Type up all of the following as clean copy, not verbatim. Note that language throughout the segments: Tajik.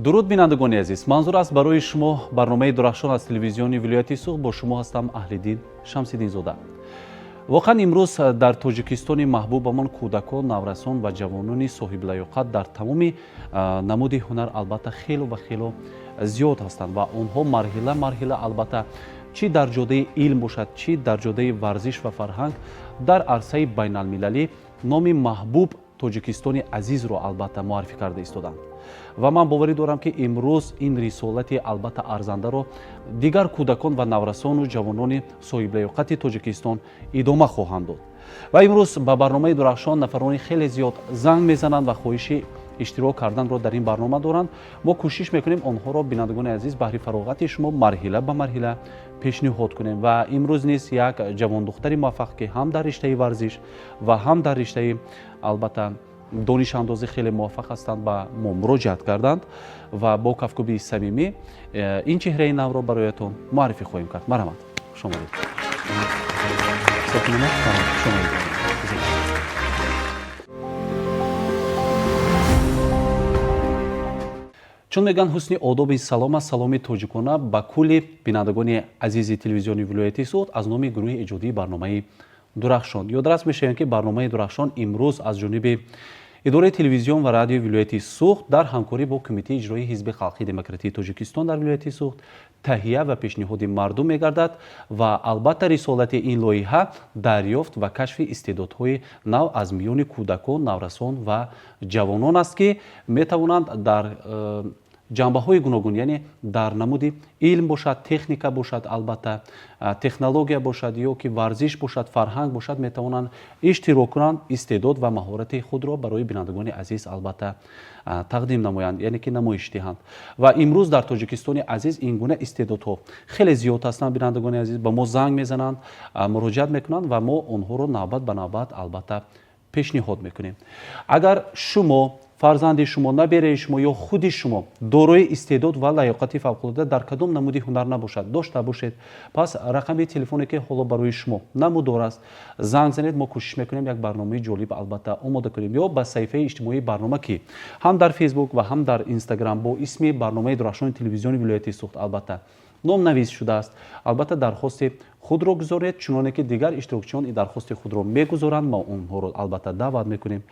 Дуруд, бинандагони азиз! Манзур аст барои шумо барномаи «Дурахшон» аз телевизиони вилояти Суғд. Бо шумо ҳастам Аҳлиддин Шамсиддинзода. Воқеан, имрӯз дар Тоҷикистони маҳбубамон кӯдакон, наврасон ва ҷавонони соҳиблаёқат дар тамоми намуди ҳунар, албатта, хелу ва хело зиёд ҳастанд ва онҳо марҳила марҳила, албатта, чӣ дар ҷодаи илм бошад, чӣ дар ҷодаи варзиш ва фарҳанг, дар арсаи байналмилалӣ номи маҳбуб Тоҷикистони азизро, албатта, муаррифӣ карда истоданд. Ва ман боварӣ дорам, ки имрӯз ин рисолати, албатта, арзандаро дигар кӯдакон ва наврасону ҷавонони соҳиблаёқати Тоҷикистон идома хоҳанд дод. Ва имрӯз ба барномаи «Дурахшон» нафарони хеле зиёд занг мезананд ва хоҳиши иштирок карданро дар ин барнома доранд. Мо кӯшиш мекунем онҳоро, бинандагони азиз, баҳри фароғати шумо марҳила ба марҳила пешниҳод кунем. Ва имрӯз низ як ҷавондухтари муваффақ, ки ҳам дар риштаи варзиш ва ҳам дар риштаи, албатта, донишандозӣ хеле муваффақ ҳастанд, ба мо муроҷиат карданд ва бо кафкӯбии самимӣ ин чеҳраи навро бароятон муаррифӣ хоҳем кард. Марҳамат, хушомадед, Сокинамо, хушомадед. Чун мегӯянд, ҳусни одоби салом аст, саломи тоҷикона ба кулли бинандагони азизи телевизиони вилояти Суғд аз номи гурӯҳи эҷодии барномаи «Дурахшон». Ёдрас мешавем, ки барномаи «Дурахшон» имрӯз аз ҷониби идораи телевизион ва радиои вилояти Суғд дар ҳамкорӣ бо Кумитаи иҷроии Ҳизби халқии демократии Тоҷикистон дар вилояти Суғд таҳия ва пешниҳоди мардум мегардад. Ва, албатта, рисолати ин лоиҳа дарёфт ва кашфи истеъдодҳои нав аз миёни кӯдакон, наврасон ва ҷавонон аст, ки метавонанд дар ҷанбаҳои гуногун, яъне дар намуди илм бошад, техника бошад, албатта, технология бошад ё ки варзиш бошад, фарҳанг бошад, метавонанд иштирок кунанд, истеъдод ва маҳорати худро барои бинандагони азиз, албатта, тақдим намоянд, яъне ки намоиш диҳанд. Ва имрӯз дар Тоҷикистони азиз ин гуна истеъдодҳо хеле зиёд ҳастанд. Бинандагони азиз ба мо занг мезананд, муроҷиат мекунанд ва мо онҳоро навбат ба навбат, албатта, пешниҳод мекунем. Агар шумо, фарзанди шумо, набераи шумо ё худи шумо дорои истеъдод ва лаёқати фавқулода дар кадом намуди ҳунар набошад, дошта бошед, пас рақами телефоне, ки ҳоло барои шумо намудор аст, занг занед. Мо кӯшиш мекунем як барномаи ҷолиб, албатта, омода кунем. Ё ба саҳифаи иҷтимоии барнома, ки ҳам дар Фейсбук ва ҳам дар Инстаграм бо исми барномаи «Дурахшони» телевизиони вилояти Суғд, албатта, номнавис шудааст, албатта, дархости худро гузоред. Чуноне ки дигар иштирокчиён дархости худро мегузоранд, мо онҳоро, албатта, даъват мекунем.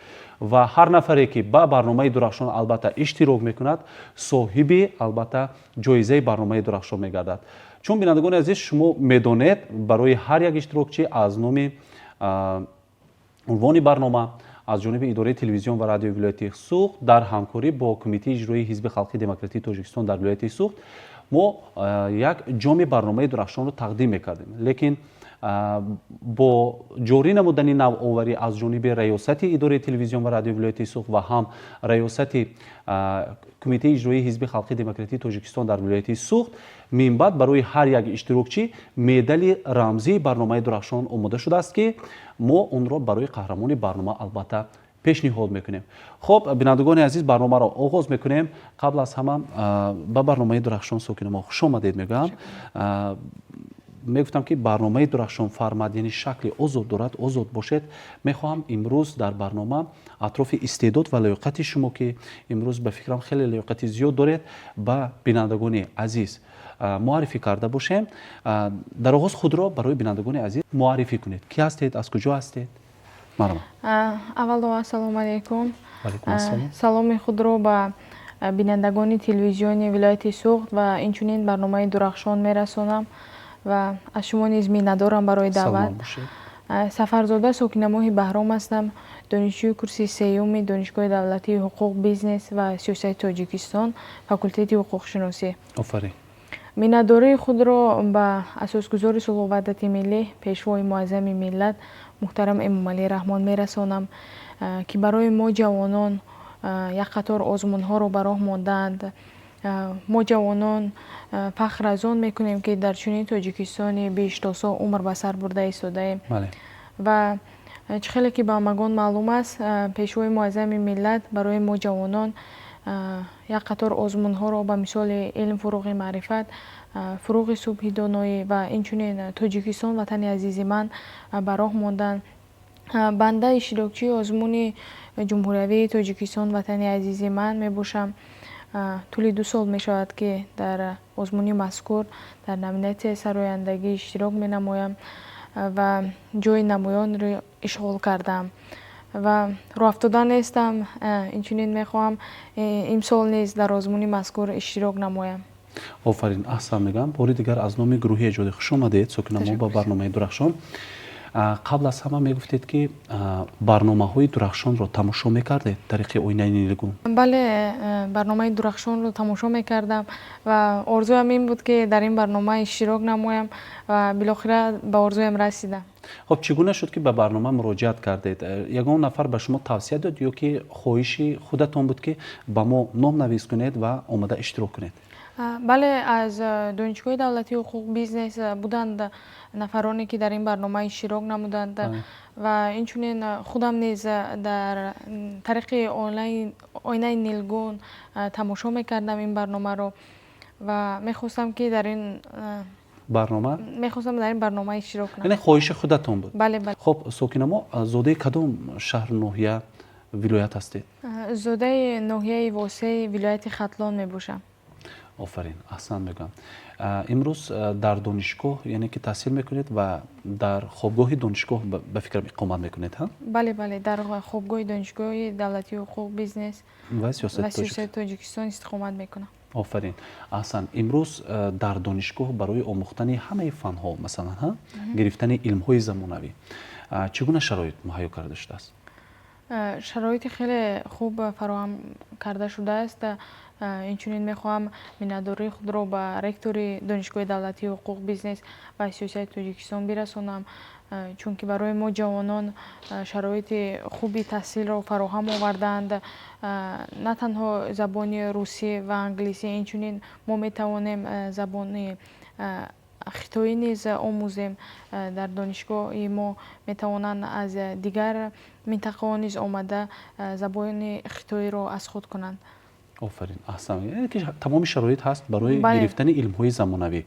Ва ҳар нафаре, ки ба барномаи «Дурахшон», албатта, иштирок мекунад, соҳиби, албатта, ҷоизаи барномаи «Дурахшон» мегардад. Чун, бинандагони азиз, шумо медонед, барои ҳар як иштирокчӣ аз номи унвони барнома аз ҷониби идораи телевизион ва радиои вилояти Суғд дар ҳамкорӣ бо Кумитаи иҷроии Ҳизби халқии демократии Тоҷикистон дар вилояти Суғд мо як ҷоми барномаи «Дурахшонро» тақдим мекардем. Лекин бо ҷорӣ намудани навоварӣ аз ҷониби раёсати идораи телевизион ва радиои вилояти Суғд ва ҳам раёсати Кумитаи иҷроии Ҳизби халқии демократии Тоҷикистон дар вилояти Суғд, минбаъд барои ҳар як иштирокчӣ медали рамзии барномаи «Дурахшон» омода шудааст, ки мо онро барои қаҳрамони барнома, албатта, пешниҳод мекунем. Хуб, бинандагони азиз, барномаро оғоз мекунем. Қабл аз ҳама ба барномаи «Дурахшон», Сокинамо, хушомадед мегӯям. Мегуфтам, ки барномаи «Дурахшон» формат, яъне шакли озод дорад, озод бошед. Мехоҳам имрӯз дар барнома атрофи истеъдод ва лаёқати шумо, ки имрӯз, ба фикрам, хеле лаёқати зиёд доред, ба бинандагони азиз муаррифӣ карда бошем. Дар оғоз худро барои бинандагони азиз муаррифӣ кунед. Кӣ ҳастед, аз куҷо ҳастед? Аввало, ассалому алайкум. Саломи худро ба бинандагони телевизиони вилояти Суғд ва инчунин барномаи «Дурахшон» мерасонам ва аз шумо низ миннатдорам барои даъват. Сафарзода Сокинамоҳи Баҳром ҳастам, донишҷӯи курси сеюми Донишгоҳи давлатии ҳуқуқ, бизнес ва сиёсати Тоҷикистон, факултети ҳуқуқшиносӣ. Офарин. Миннатдории худро ба асосгузори сулҳу ваҳдати миллӣ, Пешвои муаззами миллат муҳтарам Эмомалӣ Раҳмон мерасонам, ки барои мо ҷавонон як қатор озмунҳоро ба роҳ мондаанд. Мо ҷавонон фахр аз он мекунем, ки дар чунин Тоҷикистони биҳиштосо умр ба сар бурда истодаем. Ва чӣ хеле ки ба ҳамагон маълум аст, Пешвои муаззами миллат барои мо ҷавонон як қатор озмунҳоро ба мисоли «Илм фуруғи маърифат», «Фуруғи субҳи доноӣ» ва инчунин «Тоҷикистон ватани азизи ман» ба роҳ монданд. Банда иштирокчии озмуни ҷумҳуриявии «Тоҷикистон ватани азизи ман» мебошам. Тӯли 2 сол мешавад, ки дар озмуни мазкур дар номинатсияи сарояндагӣ иштирок менамоям ва ҷои намоёнро ишғол кардаам ва роҳафтода нестам. Инчунин мехоҳам имсол низ дар озмуни мазкур иштирок намоям. Офарин, аҳсан мегӯям. Бори дигар аз номи гурӯҳи эҷодӣ хуш омадед, Сокинамо, ба барномаи Дурахшон. Қабл аз ҳама мегуфтед, ки барномаҳои Дурахшонро тамошо мекардед тариқи оинаи нилгун? Бале, барномаи Дурахшонро тамошо мекардам ва орзуям ин буд, ки дар ин барнома иштирок намоям, ва билохира ба орзуям расидам. Хоб, чӣ гуна шуд, ки ба барнома муроҷиат кардед? Ягон нафар ба шумо тавсия дод ё ки хоҳиши худатон буд, ки ба мо ном навис кунед ва омада иштирок кунед? Бале, аз Донишгоҳи давлатии ҳуқуқ бизнес буданд нафароне, ки дар ин барнома иштирок намуданд, ва инчунин худам низ дар тариқи оинаи нилгун тамошо мекардам ин барномаро ва мехостам, ки дар ин барнома мехостам дар ин барнома иштирок кунам. Яъне хоҳиши худатон буд? Бале. Хоб, Сокинамо, зодаи кадом шаҳру ноҳия, вилоят ҳастед? Зодаи ноҳияи Восеи вилояти Хатлон мебошам. Офарин, аҳсан мегӯям. Имрӯз дар донишгоҳ, яъне ки, таҳсил мекунед ва дар хобгоҳи донишгоҳ, ба фикрам, иқомат мекунед, ҳа? Бале, дар хобгоҳи Донишгоҳи давлатии ҳуқуқ, бизнес ва сиёсати Тоҷикистон истиқомат мекунам. Офарин, аҳсан. Имрӯз дар донишгоҳ барои омӯхтани ҳамаи фанҳо, масалан, ҳа, гирифтани илмҳои замонавӣ чӣ гуна шароит муҳайё карда шудааст? Шароити хеле хуб фароҳам карда шудааст. Инчунин мехоҳам миннатдории худро ба ректори Донишгоҳи давлатии ҳуқуқ, бизнес ва сиёсати Тоҷикистон бирасонам, чунки барои мо ҷавонон шароити хуби таҳсилро фароҳам овардаанд. На танҳо забони русӣ ва англисӣ, инчунин мо метавонем забони хитоӣ низ омӯзем. Дар донишгоҳи мо метавонанд аз дигар минтақаҳо низ омада забони хитоиро аз худ кунанд. Офарин, аҳсан. Яъне ки тамоми шароит ҳаст барои гирифтани илмҳои замонавӣ.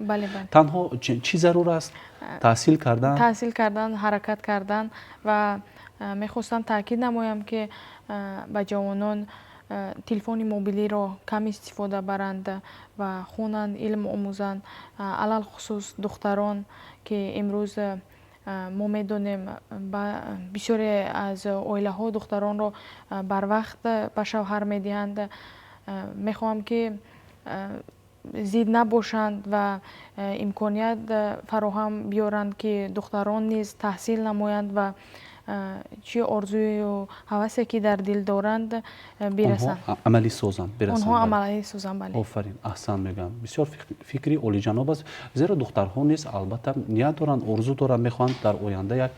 Танҳо чӣ зарур аст? Таҳсил кардан. Таҳсил кардан, ҳаракат кардан. Ва мехостам таъкид намоям, ки ба ҷавонон телефони мобилиро кам истифода баранд ва хонанд, илм омӯзанд, алалхусус духтарон, ки имрӯз мо медонем, бисёре аз оилаҳо духтаронро барвақт ба шавҳар медиҳанд. Мехоҳам, ки зид набошанд ва имконият фароҳам биёранд, ки духтарон низ таҳсил намоянд ва чӣ орзую ҳавасе, ки дар дил доранд, бирасанд. Амалӣ созанд. Онҳо амалӣ созанд, бале. Офарин, аҳсан мегӯям. Бисёр фикри олиҷаноб аст, зеро духтарҳо низ албатта ният доранд, орзу доранд, мехоҳанд дар оянда як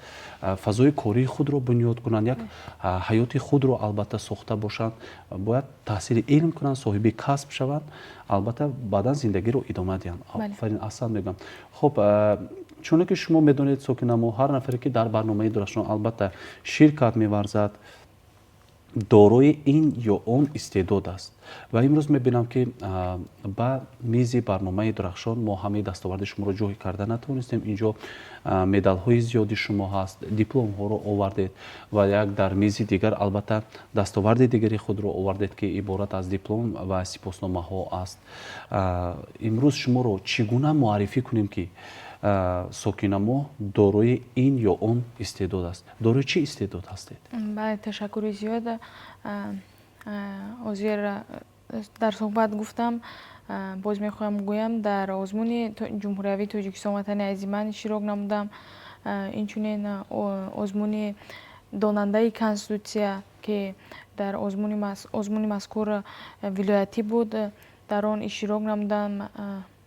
фазои кории худро бунёд кунанд, як ҳаёти худро албатта сохта бошанд. Бояд таҳсили илм кунанд, соҳиби касб шаванд, албатта баъдан зиндагиро идома диҳанд. Офарин, аҳсан мегӯям. Хуб, чуне ки шумо медонед, Сокинамо, ҳар нафаре, ки дар барномаи Дурахшон албатта ширкат меварзад, дорои ин ё он истеъдод аст. Ва имрӯз мебинам, ки ба мизи барномаи Дурахшон мо ҳамаи дастоварди шуморо ҷой карда натавонистем. Инҷо медалҳои зиёди шумо ҳаст, дипломҳоро овардед ва як дар мизи дигар албатта дастоварди дигари худро овардед, ки иборат аз диплом ва сипосномаҳо аст. Имрӯз шуморо чӣ гуна муаррифӣ кунем, ки Сокинамо дорои ин ё он истеъдод аст? Дорои чӣ истеъдод ҳастед? Бале, ташаккури зиёд. Ҳозир дар суҳбат гуфтам, боз мехоҳам гӯям: дар озмуни ҷумҳуриявии Тоҷикистон «Ватани азизи ман» иштирок намудам. Инчунин озмуни донандаи Конститутсия, ки дар озмуни мазкур вилоятӣ буд, дар он иштирок намудам.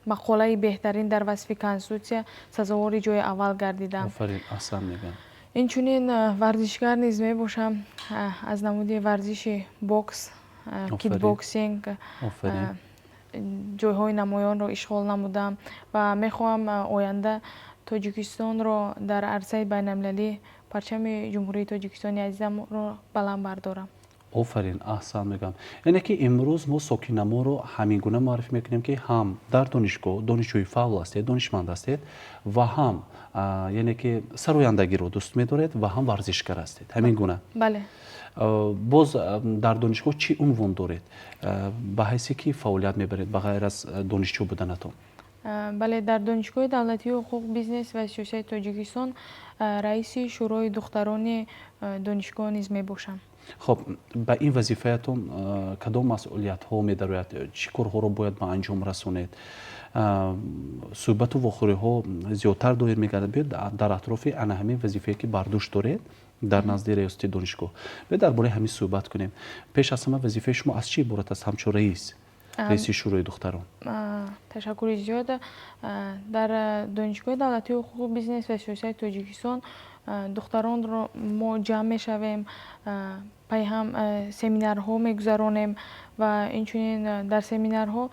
Мақолаи беҳтарин дар васфи Конститутсия сазовори ҷои аввал гардидам. Офарин, аҳсан мегӯям. Инчунин варзишгар низ мебошам, аз намуди варзиши бокс, кикбоксинг ҷойҳои намоёнро ишғол намудам ва мехоҳам оянда Тоҷикистонро дар арсаи байналмилалӣ, парчами Ҷумҳурии Тоҷикистони азизамро баланд бардорам. Офарин, аҳсан мегӯям. Яъне ки имрӯз мо Сокинаморо ҳамин гуна муаррифӣ мекунем, ки ҳам дар донишгоҳ донишҷӯи фаъол ҳастед, донишманд ҳастед ва ҳам, яъне ки, сарояндагиро дӯст медоред ва ҳам варзишгар ҳастед. Ҳамин гуна? Бале. Боз дар донишгоҳ чӣ унвон доред, ба ҳайсе ки фаъолият мебаред, ба ғайр аз донишҷӯ буданатон? Бале, дар Донишгоҳи давлатии ҳуқуқ, бизнес ва сиёсати Тоҷикистон раиси Шӯрои духтарони донишгоҳ низ мебошам. Хоб, ба ин вазифаятон кадом масъулиятҳо медарояд? Чӣ корҳоро бояд ба анҷом расонед? Суҳбату вохӯриҳо зиёдтар доир мегардад. Биёед, дар атрофи ана ҳамин вазифае, ки бар дӯш доред дар назди раёсати донишгоҳ, биёед, дар бораи ҳамин суҳбат кунем. Пеш аз ҳама, вазифаи шумо аз чӣ иборат аст ҳамчун раиси шӯрои духтарон? Ташаккури зиёд. Дар Донишгоҳи давлатии ҳуқуқ, бизнес ва сиёсати Тоҷикистон духтаронро мо ҷамъ мешавем, пайҳам семинарҳо мегузаронем ва инчунин дар семинарҳо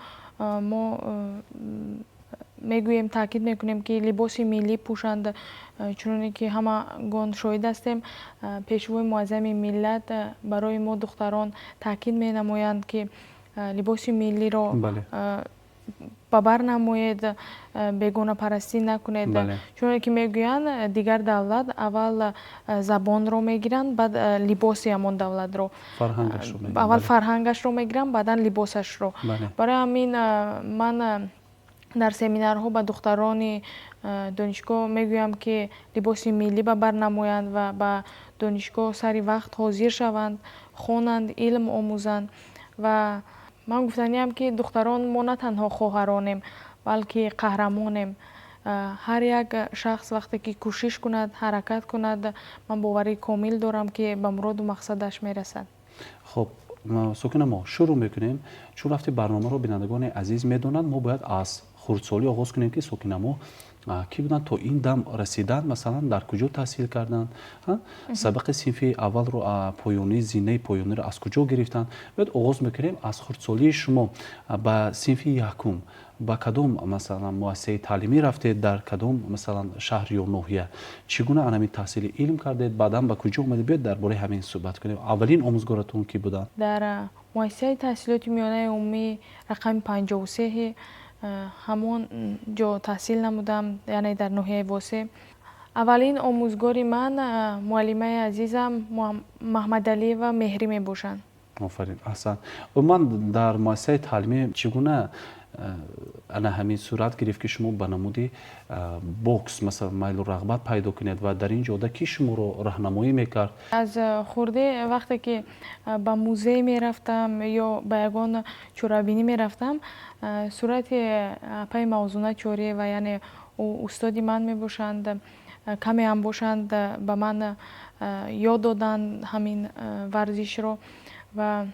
мо мегӯем, таъкид мекунем, ки либоси миллӣ пӯшанд. Чуноне ки ҳамагон шоҳид ҳастем, Пешвои муаззами миллат барои мо духтарон таъкид менамоянд, ки либоси миллиро ба бар намоед, бегонапарастӣ накунед. Чуноне ки мегӯянд, дигар давлат аввал забонро мегиранд, баъд либоси ҳамон давлатро, аввал фарҳангашро мегиранд, баъдан либосашро. Барои ҳамин ман дар семинарҳо ба духтарони донишгоҳ мегӯям, ки либоси миллӣ ба бар намоянд ва ба донишгоҳ сари вақт ҳозир шаванд, хонанд, илм омӯзанд. Ва ман гуфтаниам, ки духтарон мо на танҳо хоҳаронем, балки қаҳрамонем. Ҳар як шахс вақте ки кӯшиш кунад, ҳаракат кунад, ман боварии комил дорам, ки ба муроду мақсадаш мерасад. Хуб, Сокина, мо шурӯъ мекунем, чун рафти барномаро бинандагони азиз медонанд. Мо бояд аз хурдсолӣ оғоз кунем, ки Сокинамо кӣ буданд то ин дам расидан, масалан, дар куҷо таҳсил карданд, сабақи синфи аввалро, поёнӣ, зинаи поёниро аз куҷо гирифтанд. Бояд оғоз мекунем аз хурдсолии шумо. Ба синфи якум ба кадом, масалан, муассисаи таълимӣ рафтед, дар кадом, масалан, шаҳр ё ноҳия, чӣ гуна анамин таҳсили илм кардед, баъдан ба куҷо омадед? Биёед, дар бораи ҳамин суҳбат кунем. Аввалин омӯзгоратон кӣ буданд? Дар муассисаи таҳсилоти миёнаи умумӣ рақами 53-ҳи ҳамон ҷо таҳсил намудам, яъне дар ноҳияи Восе. Аввалин омӯзгори ман муаллимаи азизам Маҳмадалиева Меҳрӣ мебошанд. Офарин, аҳсан. Умуман, дар муассисаи таълимӣ чӣ гуна ана ҳамин сурат гирифт, ки шумо ба намуди бокс, масалан, майлу рағбат пайдо кунед, ва дар ин ҷода кӣ шуморо раҳнамоӣ мекард? Аз хурдӣ вақте ки ба музей мерафтам ё ба ягон чорабинӣ мерафтам, сурати апаи Мавзуна Чориева, яъне ӯ устоди ман мебошанд, каме ҳам бошанд, ба ман ёд доданд ҳамин варзишро ва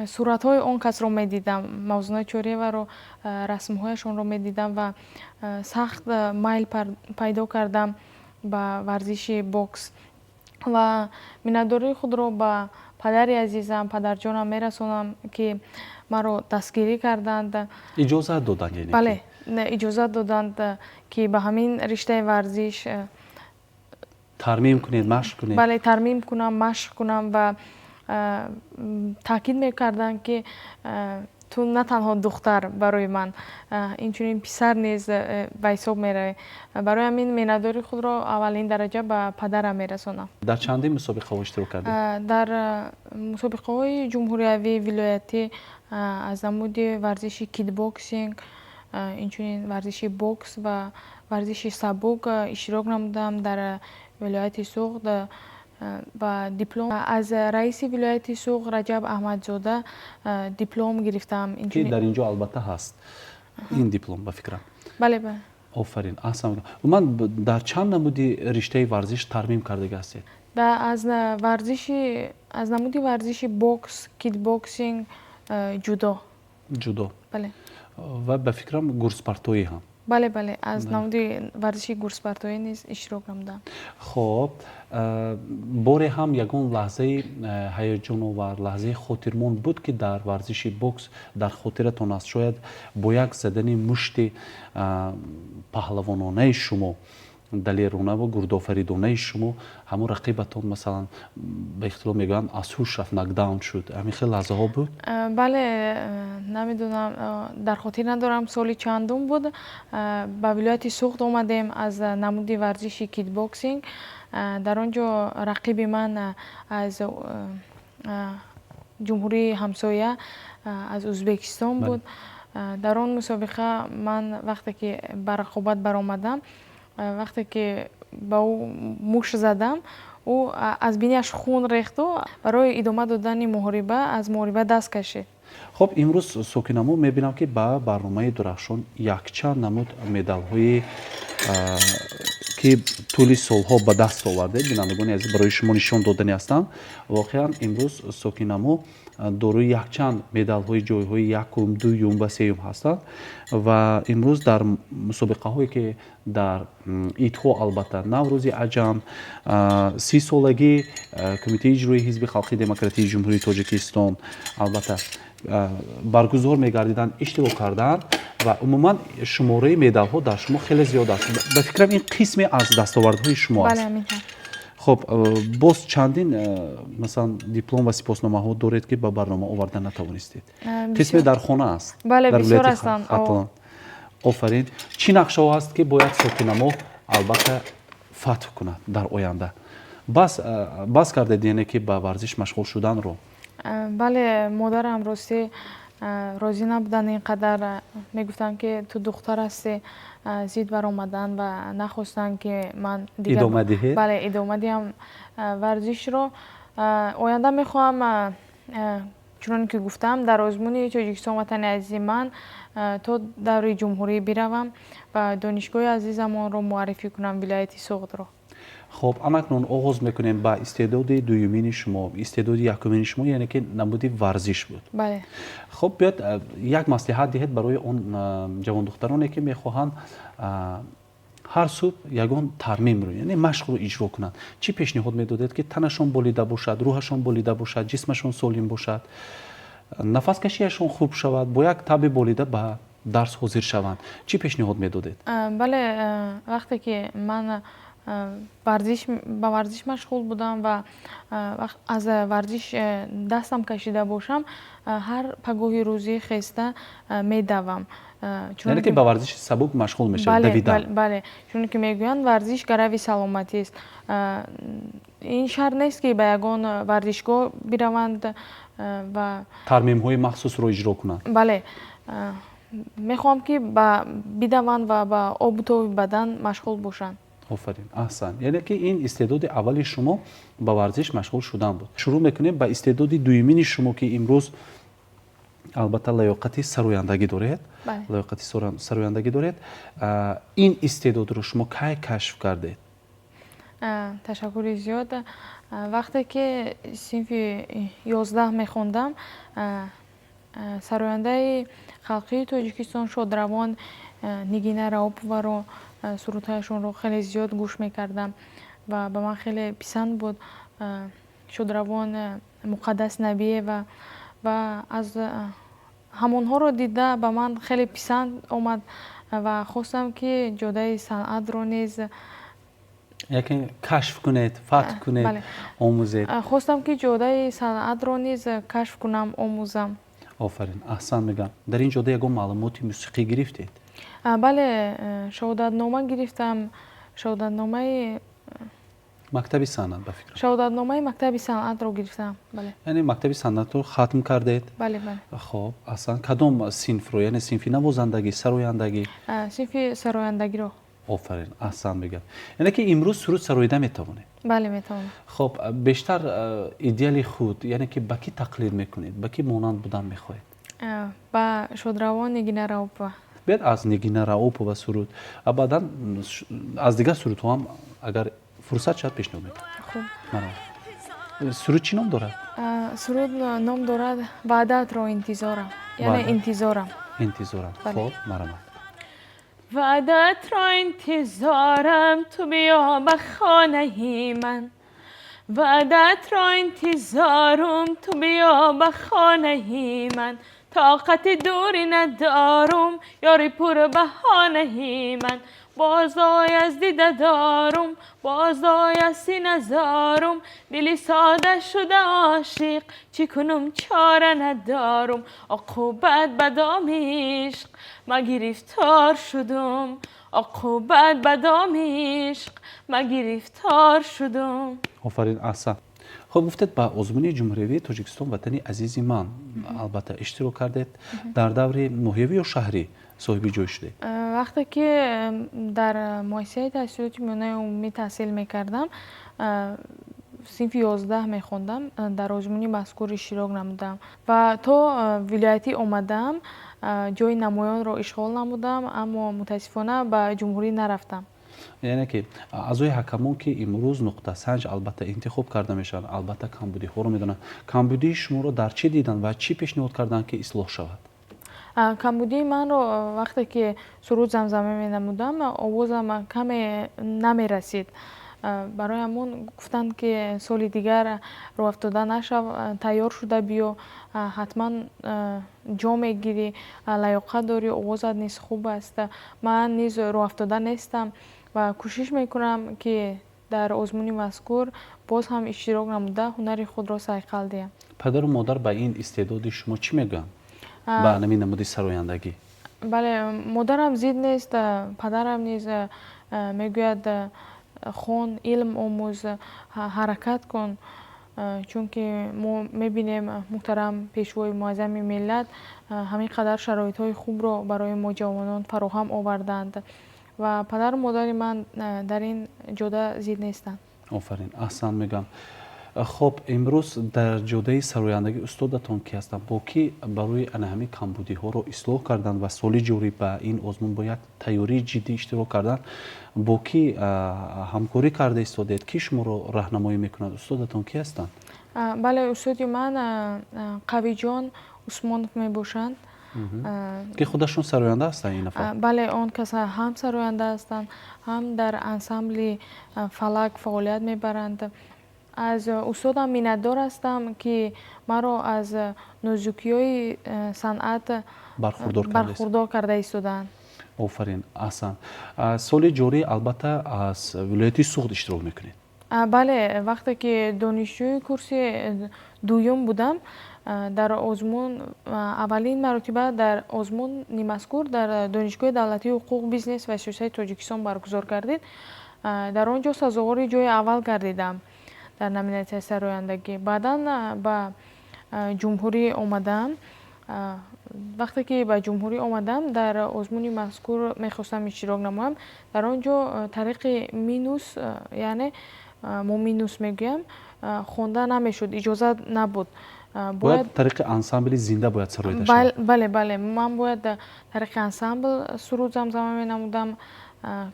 суратҳои он касро медидам, Мавзуна Чориеваро, расмҳояшонро медидам ва сахт майл пайдо кардам ба варзиши бокс. Ва миннатдории худро ба падари азизам, падарҷонам мерасонам, ки маро дастгирӣ карданд. Иҷозат доданд, яъне? Бале, иҷозат доданд, ки ба ҳамин риштаи варзиш тармим кунед, машқ кунед. Бале, тармим кунам, машқ кунам. Ва таъкид мекарданд, ки ту на танҳо духтар барои ман, инчунин писар низ ба ҳисоб меравӣ. Барои ҳамин миннатдории худро аввалин дараҷа ба падарам мерасонам. Дар чандин мусобиқаҳо иштирок кардед? Дар мусобиқаҳои ҷумҳуриявӣ, вилоятӣ аз намуди варзиши кикбоксинг, инчунин варзиши бокс ва варзиши сабук иштирок намудам дар вилояти Суғд ва диплом аз раиси вилояти Суғд Раҷаб Аҳмадзода диплом гирифтам. Ки дар ин ҷо албатта ҳаст ин диплом, ба фикрам. Бале, бале. Офарин, аҳсан. Умуман, дар чанд намуди риштаи варзиш тармим кардага ҳастед? Аз намуди варзиши бокс, кикбоксинг, ҷудо. Ҷудо. Бале. Ва ба фикрам, гурзпартоӣ ҳам. Бале, бале, аз намуди варзиши гурзпартоӣ низ иштирок намудам. Хоб, боре ҳам ягон лаҳзаи ҳаяҷоновар, лаҳзаи хотирмон буд, ки дар варзиши бокс дар хотиратон аст? Шояд бо як задани мушти паҳлавононаи шумо, далеронаву гурдофаридонаи шумо, ҳамон рақибатон, масалан, ба ихтилоф мегӯянд, аз ҳуш рафт, нокдаун шуд. Ҳамин хел лаҳзаҳо буд? Бале, намедонам, дар хотир надорам, соли чандум буд. Ба вилояти Суғд омадем аз намуди варзиши кикбоксинг. Дар он ҷо рақиби ман аз Ҷумҳурии ҳамсоя, аз Ӯзбекистон буд. Дар он мусобиқа ман вақте ки ба рақобат баромадам, вақте ки ба ӯ мушт задам, ӯ аз бинияш хун рехту барои идома додани муҳориба аз муҳориба даст кашид. Хуб, имрӯз, Сокинамо, мебинам, ки ба барномаи Дурахшон якчанд намуд медалҳои, ки тӯли солҳо ба даст овардед, бинандагони азиз, барои шумо нишон додани ҳастанд. Воқеан, имрӯз Сокинамо дорои якчанд медалҳои ҷойҳои якум, дуюм ва сеюм ҳастанд ва имрӯз дар мусобиқаҳое, ки дар идҳо, албатта Наврӯзи аҷам, 30-солагии Кумитаи иҷроии Ҳизби халқи демократии Ҷумҳурии Тоҷикистон, албатта, баргузор мегардиданд, иштирок карданд ва умуман шумораи медалҳо дар шумо хеле зиёд аст. Ба фикрам, ин қисме аз дастовардҳои шумо аст. Хуб, боз чандин, масалан, диплом ва сипосномаҳо доред, ки ба барнома оварда натавонистед. Қисме дар хона аст. Офарин! Чӣ нақшаҳо ҳаст, ки бояд Сокинамо, албатта, фатҳ кунад дар оянда? Бас кардед, яъне ки ба варзиш машғул шуданро? Бале, модарам, ростӣ, розӣ набуданд ин қадар. Мегуфтанд, ки ту духтар ҳастӣ, зид баромаданд ва нахостанд, ки ман идома диҳед. Бале, идома диҳам варзишро. Оянда мехоҳам, чуноне ки гуфтам, дар озмуни «Тоҷикистон ватани азизи ман» то даври ҷумҳурӣ биравам ва донишгоҳи азизамонро муаррифӣ кунам, вилояти Суғдро. Хоб, анакнун оғоз мекунем ба истеъдоди дуюмини шумо. Истеъдоди якумини шумо, яъне ки намуди варзиш буд. Бале. Хоб, биёд, як маслиҳат диҳед барои он ҷавондухтароне, ки мехоҳанд ҳар субҳ ягон тармимро, яъне машқро иҷро кунанд. Чӣ пешниҳод медодед, ки танашон болида бошад, рӯҳашон болида бошад, ҷисмашон солим бошад, нафаскашиашон хуб шавад, бо як табъи болида ба дарс ҳозир шаванд? Чӣ пешниҳод медодед? Бале, вақте ки ман ба варзиш машғул будам ва аз варзиш дастам кашида бошам, ҳар пагоҳи рӯзӣ хеста медавам. Яъне ки ба варзиши сабук машғул мешавед, давидан. Бале, чуне ки мегӯянд, варзиш гарави саломатист. Ин шарт нест, ки ба ягон варзишгоҳ бираванд ва тармимҳои махсусро иҷро кунанд. Бале, мехоҳам, ки бидаванд ва ба обу тоби бадан машғул бошанд. Офарин, аҳсан! Яъне ки ин истеъдоди аввали шумо ба варзиш машғул шудан буд. Шурӯъ мекунем ба истеъдоди дуюмини шумо, ки имрӯз, албатта, лаёқати сарояндагӣ доред. Лаёқати сарояндагӣ доред. Ин истеъдодро шумо кай кашф кардед? Ташаккури зиёд. Вақте ки синфи 11 мехондам, сарояндаи халқии Тоҷикистон, шодравон Нигина Раупованро сурудҳояшонро хеле зиёд гӯш мекардам ва ба ман хеле писанд буд. Шодравон Муқаддас Набиева ва аз ҳамонҳоро дида ба ман хеле писанд омад ва хостам, ки ҷодаи санъатро низ Яке кашф кунед, фатҳ кунед, омӯзед. Хостам, ки ҷодаи санъатро низ кашф кунам, омӯзам. Офарин, аҳсан мегӯям! Дар ин ҷода ягон маълумоти мусиқӣ гирифтед? Бале, шаҳодатнома гирифтам, шаҳодатномаи мактаби санъат, ба фикрам. Шаҳодатномаи мактаби санъатро гирифтам, бале. Яъне мактаби санъатро хатм кардед? Бале. Хоб, аҳсан! Кадом синфро, яъне синфи навозандагӣ, сарояндагӣ? Синфи сарояндагиро. Офарин, аҳсан мегӯям! Яъне ки имрӯз суруд сароида метавонед? Бале, метавонам. Хоб, бештар идеали худ, яъне ки ба кӣ тақлид мекунед, ба кӣ монанд будан мехоҳед? Ба шодравон Нигина Раупова. Биёд, аз Нигина Раупова суруд ва баъдан аз дигар сурудҳо ҳам, агар фурсат шавад, пешниҳод мекунам. Суруд чӣ ном дорад? Суруд ном дорад «Ваъдаатро интизорам», яъне интизорам. Интизорам. Хоб, марамат. Ваъдатро интизорам, ту биё ба хонаи ман. Ваъдатро интизорум, ту биё ба хонаи ман. Тоқати дурӣ надорум, ёри пурбаҳонаи ман. Бозой аз дида дорум, бозой аз сина зорум. Дили сода шуда ошиқ, чӣ кунум, чора надорум. Оқубат ба доми ишқ ма гирифтор шудум, оқубат ба доми ишқ ма гирифтор шудум. Офарин, аҳсан! Хуб, гуфтед, ба озмуни ҷумҳуриявии Тоҷикистон «Ватани азизи ман» албатта иштирок кардед. Дар даври ноҳиявӣ ё шаҳрӣ соҳиби ҷой шудед? Вақте ки дар муассисаи таҳсилоти миёнаи умумӣ таҳсил мекардам, синфи 11 мехондам, дар озмуни мазкур иштирок намудам ва то вилоятӣ омадаам, ҷои намоёнро ишғол намудам, аммо мутаассифона ба ҷумҳурӣ нарафтам. Яъне ки аъзои ҳакамон, ки имрӯз нуқтасанҷ албатта интихоб карда мешаванд, албатта камбудиҳоро медонанд. Камбудии шуморо дар чӣ диданд ва чӣ пешниҳод карданд, ки ислоҳ шавад? Камбудии манро, вақте ки суруд замзама менамудам, овозам каме намерасид. Барои ҳамон гуфтанд, ки соли дигар роҳафтода нашав, тайёр шуда биё, ҳатман ҷо мегирӣ, лаёқат дорӣ, овозат низ хуб аст. Ман низ роҳафтода нестам ва кӯшиш мекунам, ки дар озмуни мазкур боз ҳам иштирок намуда, ҳунари худро сайқал диҳам. Падару модар ба ин истеъдоди шумо чӣ мегӯянд, ба ҳамин намуди сарояндагӣ? Бале, модарам зид нест, падарам низ мегӯяд: хон, илм омӯз, ҳаракат кун, чунки мо мебинем, муҳтарам Пешвои Муаззами миллат ҳамин қадар шароитҳои хубро барои мо ҷавонон фароҳам оварданд. Ва падару модари ман дар ин ҷода зид нестанд. Офарин, аҳсан мегӯям. Хоб, имрӯз дар ҷодаи сарояндагӣ устодатон ки ҳастанд? Бо кӣ барои ана ҳамин камбудиҳоро ислоҳ кардан ва соли ҷорӣ ба ин озмун бо як тайёрии ҷиддӣ иштирок кардан, бо кӣ ҳамкорӣ карда истодед? Кӣ шуморо раҳнамоӣ мекунад? Устодатон кӣ ҳастанд? Бале, устоди ман Қавиҷон Усмонов мебошанд. Ки худашон сароянда ҳастанд ин нафар? Бале, он кас ҳам сароянда ҳастанд, ҳам дар ансамбли «Фалак» фаъолият мебаранд. Аз устодам миннатдор ҳастам, ки маро аз нозукиҳои санъат бархурдор карда истодаанд. Офарин, аҳсан. Соли ҷорӣ албатта аз вилояти Суғд иштирок мекунед? Бале, вақте ки донишҷӯи курси дуюм будам, дар озмун аввалин маротиба дар озмуни мазкур дар Донишгоҳи давлатии ҳуқуқ, бизнес ва сиёсати Тоҷикистон баргузор гардид. Дар он ҷо сазовори ҷои аввал гардидам дар номинатсияи сарояндагӣ. Баъдан ба ҷумҳурӣ омадаам. Вақте ки ба ҷумҳурӣ омадам, дар озмуни мазкур мехостам иштирок намоям. Дар он ҷо тариқи минус, яъне мо минус мегӯям, хонда намешуд, иҷозат набуд. Бояд тариқи ансамбли зинда бояд сароида шавад. Бале, ман бояд тариқи ансамбл суруд замзама менамудам.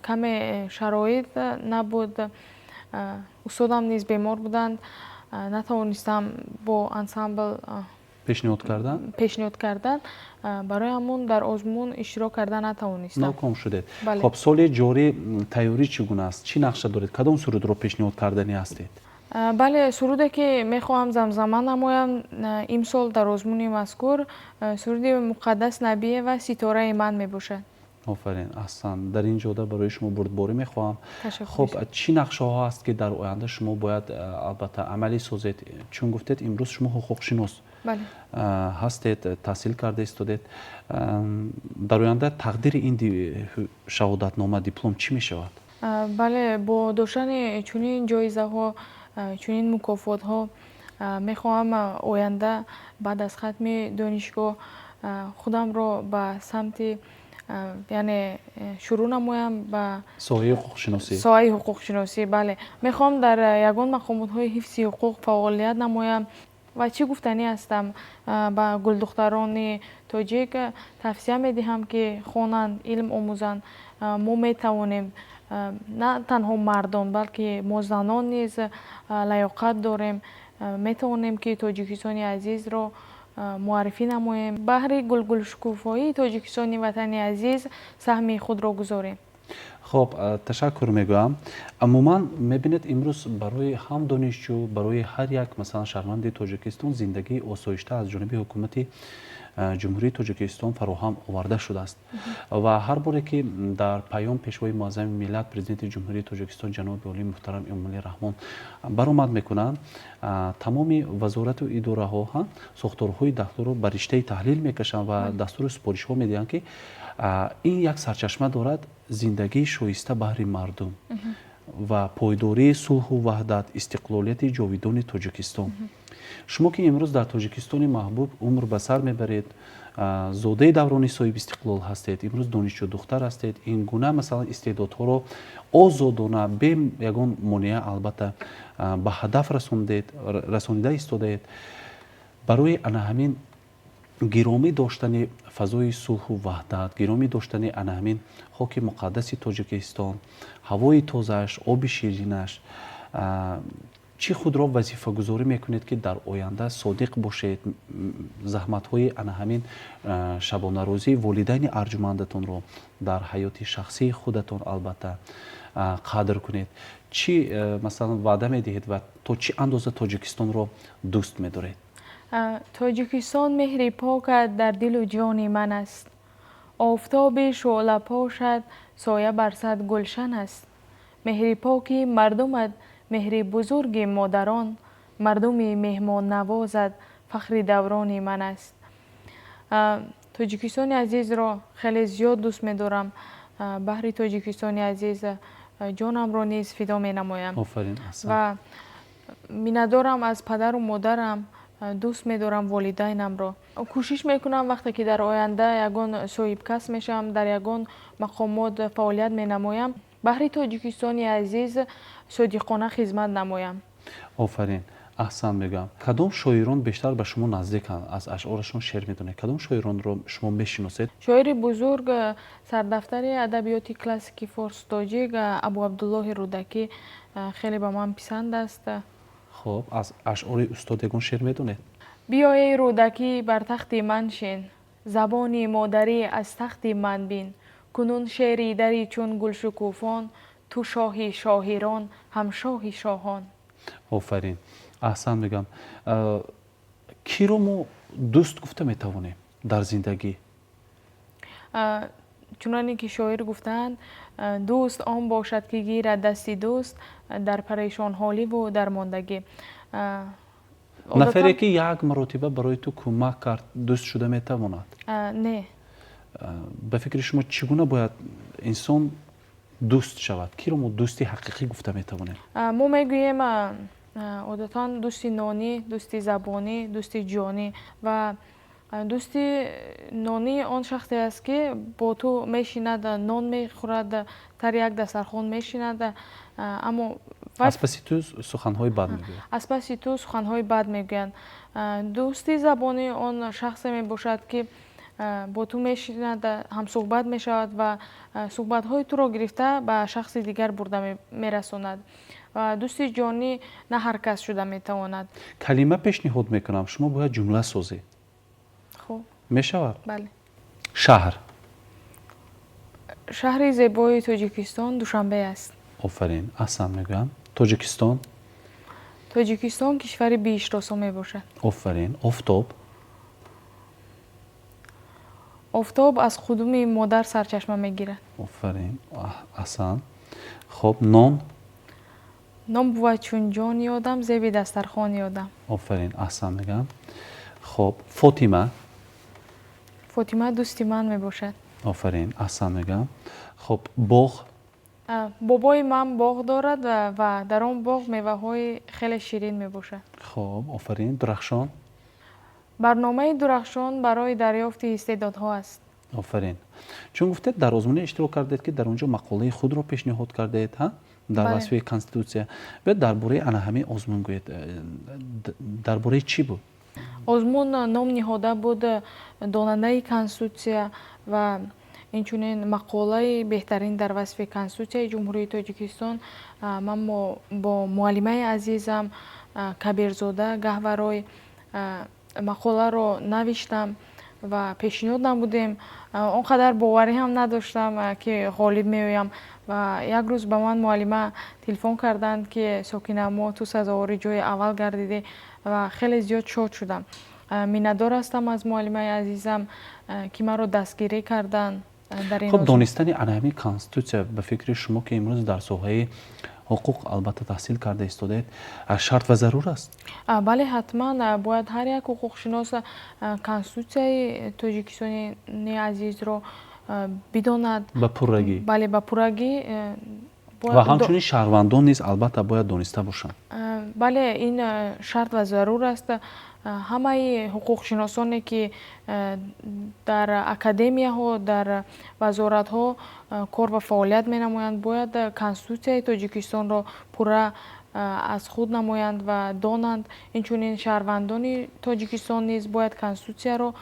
Каме шароит набуд, устодам низ бемор буданд, натавонистам бо ансамбл пешниҳод кардан. Пешниҳод кардан. Барои ҳамон дар озмун иштирок карда натавонистам. Ноком шудед. Хоб, соли ҷорӣ тайёрӣ чӣ гуна аст? Чӣ нақша доред? Кадом сурудро пешниҳод карданӣ ҳастед? Бале, суруде ки мехоҳам замзама намоям имсол дар озмуни мазкур, суруди Муқаддас Набиева «Ситораи ман» мебошад. Офарин, аҳсан. Дар ин ҷода барои шумо бурдборӣ мехоҳам. Хуб, чӣ нақшаҳо ҳаст, ки дар оянда шумо бояд албатта амалӣ созед? Чун гуфтед, имрӯз шумо ҳуқуқшинос ҳастед, таҳсил карда истодед. Дар оянда тақдири ин шаҳодатнома, диплом чӣ мешавад? Бале, бо доштани чунин ҷоизаҳо, чунин мукофотҳо, мехоҳам оянда баъд аз хатми донишгоҳ худамро ба самти, яъне шурӯъ намоям ба соҳаи ҳуқуқшиносӣ. Соҳаи ҳуқуқшиносӣ, бале. Мехоҳам дар ягон мақомотҳои ҳифзи ҳуқуқ фаъолият намоям. Ва чӣ гуфтанӣ ҳастам? Ба гулдухтарони тоҷик тавсия медиҳам, ки хонанд, илм омӯзанд. Мо метавонем, на танҳо мардон, балки мо занон низ лаёқат дорем, метавонем, ки Тоҷикистони азизро муаррифӣ намоем, баҳри гулгулшукуфоии Тоҷикистони ватани азиз саҳми худро гузорем. Хоб, ташаккур мегӯям. Умуман мебинед, имрӯз барои ҳам донишҷӯ, барои ҳар як, масалан, шаҳрванди Тоҷикистон зиндагии осоишта аз ҷониби ҳукумати Ҷумҳурии Тоҷикистон фароҳам оварда шудааст. Ва ҳар боре ки дар паём Пешвои Муаззами миллат, Президенти Ҷумҳурии Тоҷикистон ҷаноби олии муҳтарам Эмомалӣ Раҳмон баромад мекунанд, тамоми вазорату идораҳо, сохторҳои дахлдорро ба риштаи таҳлил мекашанд ва дастуру супоришҳо медиҳанд, ки ин як сарчашма дорад: зиндагии шоиста баҳри мардум. Ва пойдории сулҳу ваҳдат, истиқлолияти ҷовидони Тоҷикистон. Шумо ки имрӯз дар Тоҷикистони маҳбуб умр ба сар мебаред, зодаи даврони соҳибистиқлол ҳастед, имрӯз донишҷӯ духтар ҳастед, ин гуна, масалан, истеъдодҳоро озодона, бе ягон монеа, албатта, ба ҳадаф расондед, расонида истодаед. Барои ана ҳамин гиромӣ доштани фазои сулҳу ваҳдат, гиромӣ доштани ана ҳамин хоки муқаддаси Тоҷикистон, ҳавои тозааш, оби ширинаш, чӣ худро вазифагузорӣ мекунед, ки дар оянда содиқ бошед, заҳматҳои ана ҳамин шабонарӯзии волидайни арҷумандатонро дар ҳаёти шахсии худатон, албатта, қадр кунед? Чӣ, масалан, ваъда медиҳед ва то чӣ андоза Тоҷикистонро дӯст медоред? Тоҷикистон меҳри покат дар дилу ҷони ман аст, офтоби шӯълапошад соя бар сад гулшан аст. Меҳри поки мардумат, меҳри бузурги модарон, мардуми меҳмоннавозат фахри даврони ман аст. Тоҷикистони азизро хеле зиёд дӯст медорам. Баҳри Тоҷикистони азиз ҷонамро низ фидо менамоям. Ва миннатдорам аз падару модарам, дӯст медорам волидайнамро. Кӯшиш мекунам, вақте ки дар оянда ягон соҳибкасб мешавам, дар ягон мақомот фаъолият менамоям, баҳри Тоҷикистони азиз содиқона хизмат намоям. Офарин, аҳсан мегӯям. Кадом шоирон бештар ба шумо наздиканд, аз ашъорашон шеър медонед? Кадом шоиронро шумо мешиносед? Шоири бузург, сардафтари адабиёти классики форс тоҷик Абу Абдуллоҳи Рӯдакӣ хеле ба ман писанд аст. Хуб, аз ашъори устод ягон шеър медонед? Биё, эй Рӯдакӣ, бар тахти ман шин, забони модарӣ аз тахти ман бин. Кунун шеъри дари чун гулшукуфон, ту шоҳи шоҳирон, ҳам шоҳи шоҳон. Офарин, аҳсан мегӯям. Киро мо дӯст гуфта метавонем дар зиндагӣ? Чуноне ки шоир гуфтаанд: дӯст он бошад, ки гирад дасти дӯст дар парешонҳоливу дармондагӣ. Нафаре ки як маротиба барои ту кӯмак кард, дӯст шуда метавонад? Не. Ба фикри шумо, чӣ гуна бояд инсон дӯст шавад? Киро мо дӯсти ҳақиқӣ гуфта метавонем? Мо мегӯем одатан дӯсти нонӣ, дӯсти забонӣ, дӯсти ҷонӣ. Ва дӯсти нонӣ он шахсе аст, ки бо ту мешинад, нон мехӯрад, тари як дастархон мешинад, аммо аз паси ту суханҳои бад мегӯяд. Аз паси ту суханҳои бад мегӯянд. Дӯсти забонӣ он шахсе мебошад, ки бо ту мешинад, ҳамсӯҳбат мешавад ва суҳбатҳои туро гирифта ба шахси дигар бурда мерасонад. Ва дӯсти ҷонӣ на ҳар кас шуда метавонад. Калима пешниҳод мекунам, шумо бояд ҷумла созед. Хуб. Мешавад? Бале. Шаҳр. Шаҳри зебои Тоҷикистон Душанбе аст. Офарин, аҳсан мегӯям. Тоҷикистон. Тоҷикистон кишвари биҳиштросо мебошад. Офарин. Офтоб. Офтоб аз қудуми модар сарчашма мегирад. Офарин, аҳсан. Хуб, нон. Нон бувад чун ҷони одам, зеби дастархони одам. Офарин, аҳсан мегӯям. Хуб, Фотима. Фотима дӯсти ман мебошад. Офарин, аҳсан мегӯям. Хуб, боғ. Бобои ман боғ дорад ва дар он боғ меваҳои хеле ширин мебошад. Хуб, офарин. Дурахшон. Барномаи Дурахшон барои дарёфти истеъдодҳо аст. Офарин. Чун гуфтед, дар озмуне иштирок кардед, ки дар он ҷо мақолаи худро пешниҳод кардед дар васфи конститутсия. Биёед, дар бораи ана ҳамин озмун гӯед. Дар бораи чӣ буд? Озмун ном ниҳода буд «Донандаи конститутсия» ва инчунин мақолаи беҳтарин дар васфи Конститутсияи Ҷумҳурии Тоҷикистон. Ман бо муаллимаи азизам Кабирзода Гаҳварой мақоларо навиштам ва пешниҳод намудем. Он қадар боварӣ ҳам надоштам, ки ғолиб меоям. Ва як рӯз ба ман муаллима телефон карданд, ки Сокина, мо ту сазовори ҷои аввал гардидӣ, ва хеле зиёд шод шудам. Миннатдор ҳастам аз муаллимаи азизам, ки маро дастгирӣ карданд дар ин. Хуб, донистани ана ҳамин конститутсия, ба фикри шумо, ки имрӯз дар соҳаи ҳуқуқ, албатта, таҳсил карда истодаед, шарт ва зарур аст? Бале, ҳатман бояд ҳар як ҳуқуқшинос конститутсияи Тоҷикистони азизро бидонад. Ба пуррагӣ. Бале, ба пуррагӣ. Ва ҳамчунин шаҳрвандон низ, албатта, бояд дониста бошанд. Бале, ин шарт ва зарур аст. Ҳамаи ҳуқуқшиносоне, ки дар академияҳо, дар вазоратҳо кор ва фаъолият менамоянд, бояд Конститутсияи Тоҷикистонро пурра аз худ намоянд ва донанд. Инчунин шаҳрвандони Тоҷикистон низ бояд Конститутсияро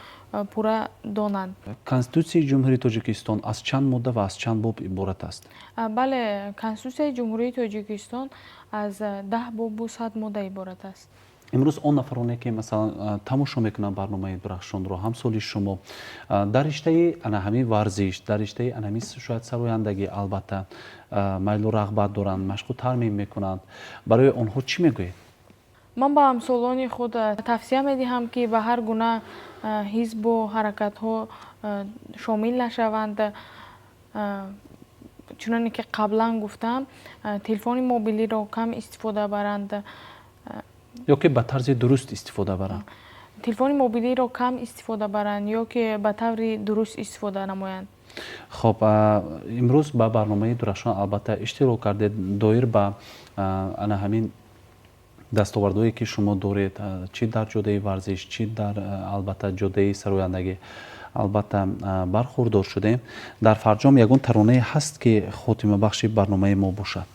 пурра донанд. Конститутсияи Ҷумҳурии Тоҷикистон аз чанд модда ва аз чанд боб иборат аст? Бале, Конститутсияи Ҷумҳурии Тоҷикистон аз 10 бобу 100 модда иборат аст. Имрӯз он нафароне, ки, масалан, тамошо мекунанд барномаи Дурахшонро, ҳамсоли шумо дар риштаи ана ҳамин варзиш, дар риштаи ана ҳамин шояд сарояндагӣ, албатта, майлу рағбат доранд, машқу тармим мекунанд, барои онҳо чӣ мегӯед? Ман ба ҳамсолони худ тавсия медиҳам, ки ба ҳар гуна ҳизбу ҳаракатҳо шомил нашаванд. Чуноне ки қаблан гуфтам, телефони мобилиро кам истифода баранд. Ё ки ба тарзи дуруст истифода баранд. Телефони мобилиро кам истифода баранд ё ки ба таври дуруст истифода намоянд. Хоб, имрӯз ба барномаи Дурахшон, албатта, иштирок кардед. Доир ба ана ҳамин дастовардҳое, ки шумо доред, чӣ дар ҷодаи варзиш, чӣ дар, албатта, ҷодаи сарояндагӣ, албатта, бархурдор шудем. Дар фарҷом ягон таронае ҳаст, ки хотимабахши барномаи мо бошад?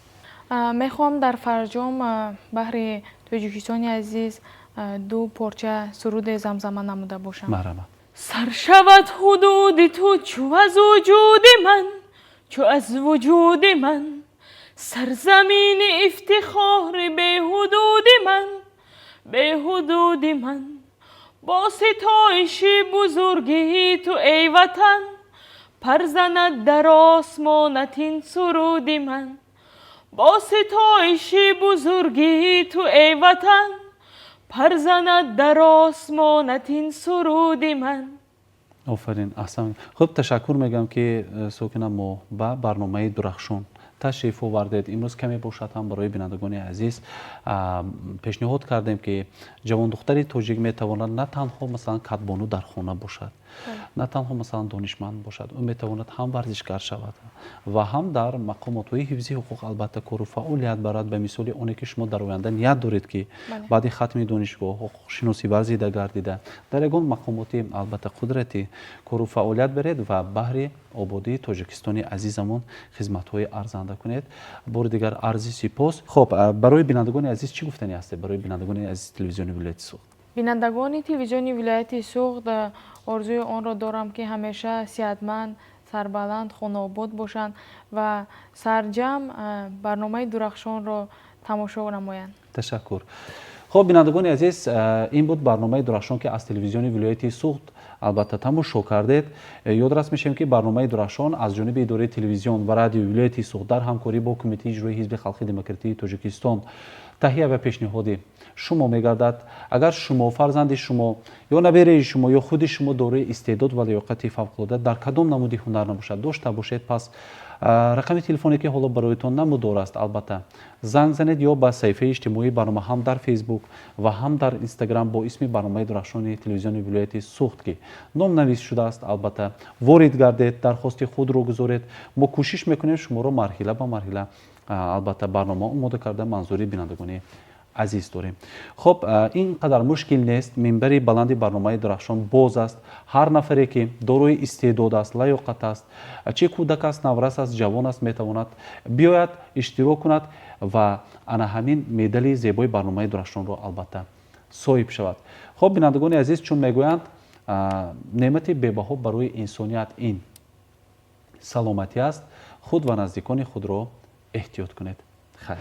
Мехоҳам дар фарҷом баҳри Тоҷикистони азиз ду порча суруде замзама намуда бошам. Марҳамат. Сар шавад ҳудуди ту чу аз вуҷуди ман, чу аз вуҷуди ман, сарзамини ифтихори беҳудуди ман, беҳудуди ман, бо ситоиши бузургии ту, эй Ватан, парзанад дар осмонат ин суруди ман, бо ситоиши бузургии ту, эй Ватан, парзанад дар осмонат ин суруди ман. Офарин, аҳсан. Хуб, ташаккур мегӯям, ки Сокина мо ба барномаи Дурахшон ташриф овардед. Имрӯз каме бошад ҳам барои бинандагони азиз пешниҳод кардем, ки ҷавондухтари тоҷик метавонад на танҳо, масалан, кадбону дар хона бошад, на танҳо, масалан, донишманд бошад, ӯ метавонад ҳам варзишгар шавад ва ҳам дар мақомотҳои ҳифзи ҳуқуқ, албатта, кору фаъолият барад, ба мисоли оне ки шумо дар оянда ният доред, ки баъди хатми донишгоҳ ҳуқуқшиносӣ варзида гардида, дар ягон мақомоти, албатта, қудратӣ кору фаъолият баред ва баҳри ободии Тоҷикистони азизамон хизматҳои арзанда кунед. Бори дигар арзи сипос. Хоб, барои бинандагони азиз чӣ гуфтанӣ ҳастед, барои бинандагони азизи телевизиони вилояти Суғд? Бинандагони телевизиони вилояти Суғд, орзуи онро дорам, ки ҳамеша сиҳатманд, сарбаланд, хонаобод бошанд ва сарҷамъ барномаи Дурахшонро тамошо намоянд. Ташаккур. Хоб, бинандагони азиз, ин буд барномаи Дурахшон, ки аз телевизиони вилояти Суғд, албатта, тамошо кардед. Ёдрас мешавем, ки барномаи Дурахшон аз ҷониби идораи телевизион ва радиои вилояти Суғд дар ҳамкорӣ бо Кумитаи иҷроии Ҳизби халқи демократии Тоҷикистон таҳия ва пешниҳоди шумо мегардад. Агар шумо, фарзанди шумо ё набераи шумо ё худи шумо дорои истеъдод ва лиёқати фавқулода дар кадом намуди ҳунар набошад, дошта бошед, пас рақами телефоне, ки ҳоло бароятон намудор аст, албатта, занг занед ё ба саҳифаи иҷтимоии барнома ҳам дар Фейсбук ва ҳам дар Инстаграм бо исми барномаи Дурахшони телевизиони вилояти Суғд, ки номнавис шудааст, албатта, ворид гардед, дархости худро гузоред. Мо кӯшиш мекунем шуморо марҳила ба марҳила, албатта, барнома омода карда, манзури бинандагони азиз дорем. Хоб, ин қадар мушкил нест. Минбари баланди барномаи Дурахшон боз аст. Ҳар нафаре, ки дорои истеъдод аст, лаёқат аст, чӣ кӯдак аст, наврас аст, ҷавон аст, метавонад биёяд, иштирок кунад ва ана ҳамин медали зебои барномаи Дурахшонро, албатта, соҳиб шавад. Хоб, бинандагони азиз, чун мегӯянд, неъмати бебаҳо барои инсоният ин саломатӣ аст, худ ва наздикони худро эҳтиёт кунед. Хайр.